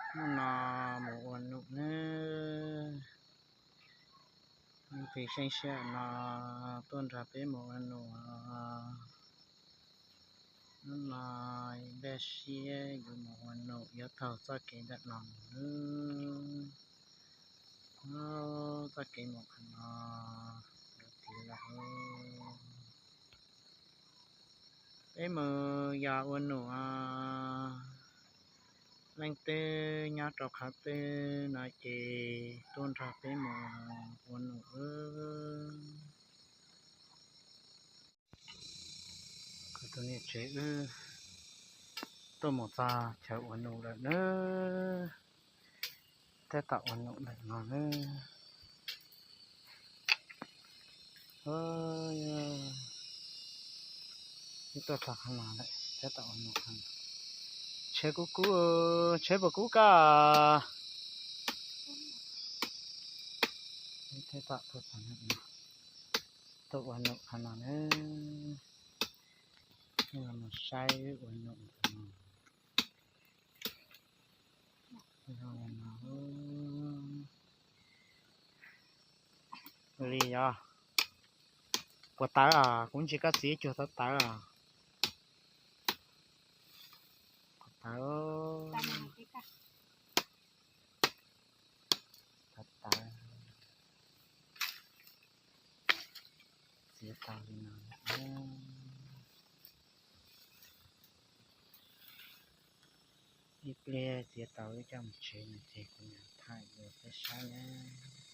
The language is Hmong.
Hnub no mus ua num nawb. Ib pliag seej siab no tuaj nrog peb mus ua num. Hnub no npaj siab yuav mus ua num, yuav taug txoj kev ntawm no mus nawb. Txoj kev mus qhov no, lawv tiv lawm. Peb mus yos ua num. Leej twg nyob rau qhov twg no ces tuaj nrog peb mus ua num. Kuv tus niam tsev wb tuaj mus txog chaw ua num lawm nawb. Tab tom ua num ntawm no nawb. Wb tuaj txog qhov no lawm, tab tom ua num qhov no. Tsheb kub kub, tsheb puas kub koj? Tab tom tuaj txog no, tuaj ua num qhov no nawb. Mus saib ua num qhov no. Li yog puas tawv os? Kuv ntsia koj txiav cuag tawv tawv os. Puas tawv? Tawv tawv. Txiav tau li no. Ib pliag txiav tau wb coj mus tsev no ces kuv mam thaij rau peb saib nawb.